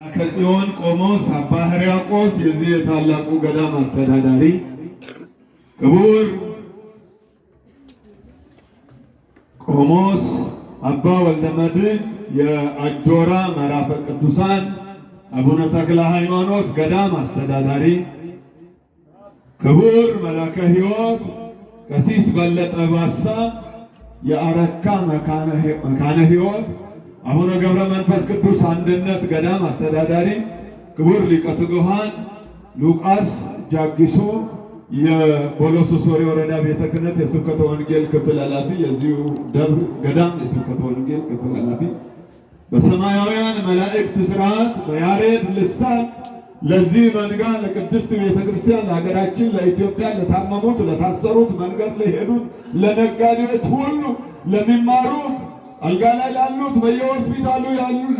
ከጽዮን ቆሞስ አባ ሕርያቆስ የዚህ የታላቁ ገዳም አስተዳዳሪ፣ ክቡር ቆሞስ አባ ወልደመድኅን የአጆራ ምዕራፈ ቅዱሳን አቡነ ተክለ ሃይማኖት ገዳም አስተዳዳሪ፣ ክቡር መላከ ሕይወት ቀሲስ በለጠ ባሳ የአረካ መካነ ሕይወት አቡነ ገብረ መንፈስ ቅዱስ አንድነት ገዳም አስተዳዳሪ፣ ክቡር ሊቀ ትጉሃን ሉቃስ ጃጊሶ የቦሎሶ ሶሪ ወረዳ ቤተ ክህነት የስብከተ ወንጌል ክፍል ኃላፊ፣ የዚሁ ደብር ገዳም የስብከተ ወንጌል ክፍል ኃላፊ፣ በሰማያውያን መላእክት ሥርዓት በያሬድ ልሳን ለዚህ መንጋ ለቅድስት ቤተ ክርስቲያን ለሀገራችን ለኢትዮጵያ ለታመሙት፣ ለታሰሩት፣ መንገድ ለሄዱት፣ ለነጋዴዎች ሁሉ፣ ለሚማሩት፣ አልጋ ላይ ላሉት፣ በየሆስፒታሉ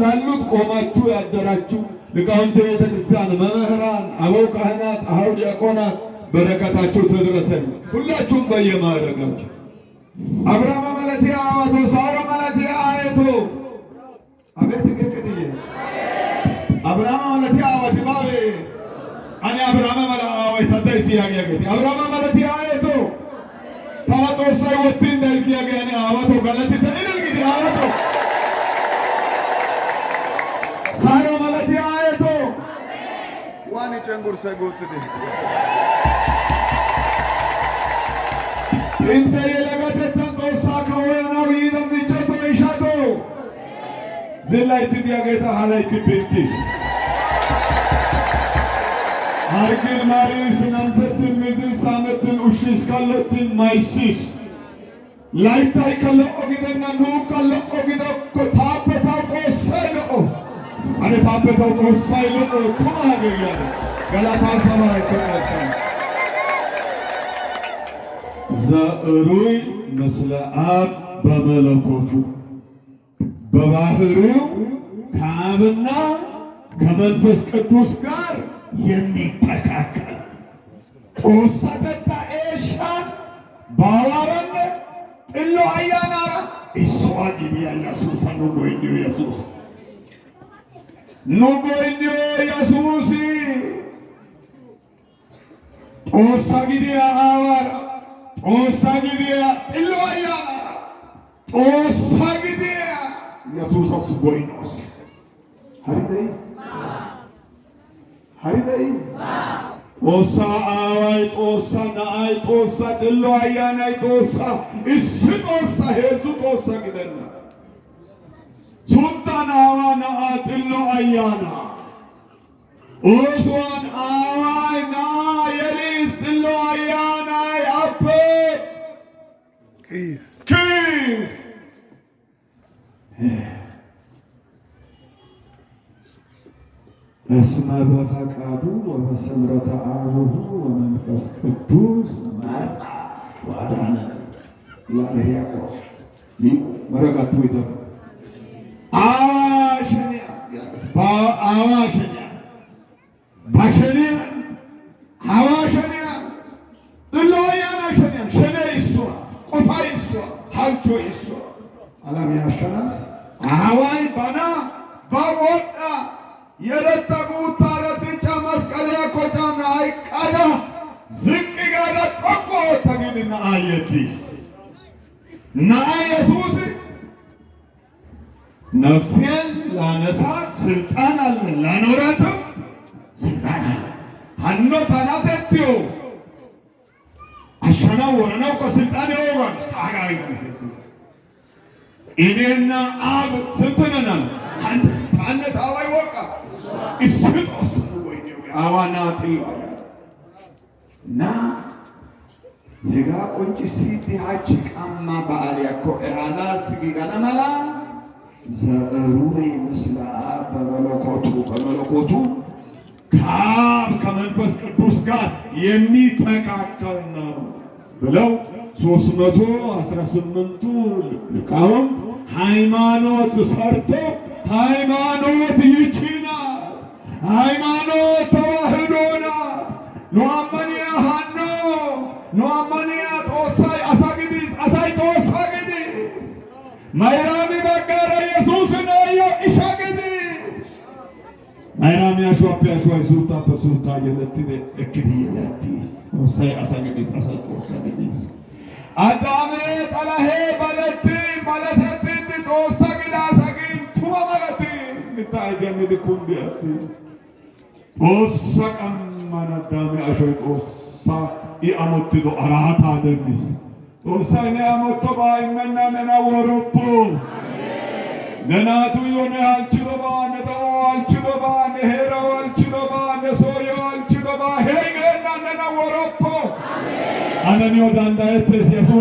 ላሉት፣ ቆማችሁ ያደራችሁ ሊቃውንተ ቤተ ክርስቲያን፣ መምህራን፣ አበው ካህናት፣ አበው ዲያቆናት በረከታችሁ ትድረሰኝ። ሁላችሁም በየማዕረጋችሁ አብርሃም ማለቴ አዋቶ ሳራ ማለቴ አየቶ አቤት ገከትዬ አብርሃም ማለቴ አዋቲ ባቤ አኔ አብርሃም ማለ አዋይ ተዳይሲ ያገገቲ አብርሃም ማለቴ አየቶ ታላጦሳይ ወቲ እንዳይሲ ያገኔ አዋቶ ገለቲ ተኢልል ጊዜ አዋቶ ሳራ ማለቴ አየቶ ዋኒ ጨንጉርሰ ጉትቲ እንተ የለገተተን Xoossaa kawoyanaw yiida michchoto ishato zilayti diyageeta halaytti pinttiis. Harggin maariis, namsettin mizis, saamettin ushshiis, kallottin mayssiis. Layttaykka lo"o gidenna, nuukka lo"o gidokko. Taappe taw Xoossay lo"o. Ane taappe taw Xoossay lo"o tuma hagee yaagis. Galataa sabaa ekko Xoossaa. ዘዕሩይ ምስለ አብ በመለኮቱ በባህሪው ከአብና ከመንፈስ ቅዱስ ጋር የሚተካከል Xoossatettaa eeshshan baawaranne Xillo Ayyaanaara issuwa gidiya Yesuusa nu goynniyo Yesuusa nu goynniyo Yesuusi Xoossa gidiya Aawaara Xoossa gidiya Xillo Ayyaanaara Xoossa gidiya Yesuusas goynnoos. Hari de'ii? Hari de'ii? Xoossaa Aaway Xoossa, Na'ay Xoossa, Xillo Ayyaanay Xoossa, issi Xoossa, heezzu Xoossa gidenna. Sunttan Aawaa, Na'aa, Xillo Ayyaanaa. Oosuwan Aaway Na'aa yeliis, Xillo Ayyaanay appe kiyiis. እስመ በፈቃዱ ወበስምረተ አቡሁ ወመንፈስ ቅዱስ መጽአ ወአድኀነነ ይላል ሕርያቆስ ሊቁ። በረከቱ ይደር። አዋሸንያ አዋሸንያ ባሸንያ አዋሸንያ ጥሎያና ሸንያ ሸኔ ይሷ ቆፋ ይሷ halcho ይሷ አላም ያሸናስ አዋይ ባና ባወጣ የለታ guuttaara dicca masqaliyaa kocan hayqqada ziqqi gaada xoqqu ootta giidi na'aa yeddiis. Na'aa Yesuusi ነፍሴን ላነሳት ስልጣን አለ፣ ላኖራትም ስልጣን አለ። ሀኖ ታናተትዮ አሸናው ወረናው ከስልጣን ይወራል ታጋይ እኔና አብ ስንት ነን? አንድ ታነት አዋይ ወቃ እስጦስ ወይ አዋና ጥሎ እና hegaa qonccissidi hachchi qamma ba'aaliyakko ehaanaassi giigana mala ዘዕሩይ ምስለ አብ በመለኮቱ በመለኮቱ ከአብ ከመንፈስ ቅዱስ ጋር የሚተካከል ነው ብለው 318ቱ ሊቃውንት ሃይማኖት ሰርቶ ሃይማኖት ይቺ ናት፣ ሃይማኖት ተዋህዶ ናት። ኑአመንያ ሃኖ ኑአመንያ ጦሳይ አሳግዲስ አሳይ ጦሳ ግዲስ ማይራሚ ባጋራ ኢየሱስ ናዮ ኢሻ ግዲስ Mayraami ashuwappe ashuway, suuttaappe suuttaa yelettidi ekkidi yelettiis. Xoossay asa gidiis, asay Xoossa gidiis. Addaamee xalahee balettiin, baletettiiddi Xoossa gidaasa gin, tuma malatiin mittaa ayfiya miidi kunddi attiis. Xoossa qamman Addaame ashoy Xoossaa I amottido araataa demmiis. Xoossay ne amottobaa immenna, nena woroppo. Ne naatuyyo ne halchchidobaa, ne de'uwawu halchchidobaa, ne heerawu halchchidobaa, ne sooyyo halchchidobaa heygeenna, nena woroppo. Ane niyo danddayettees Yesuusa.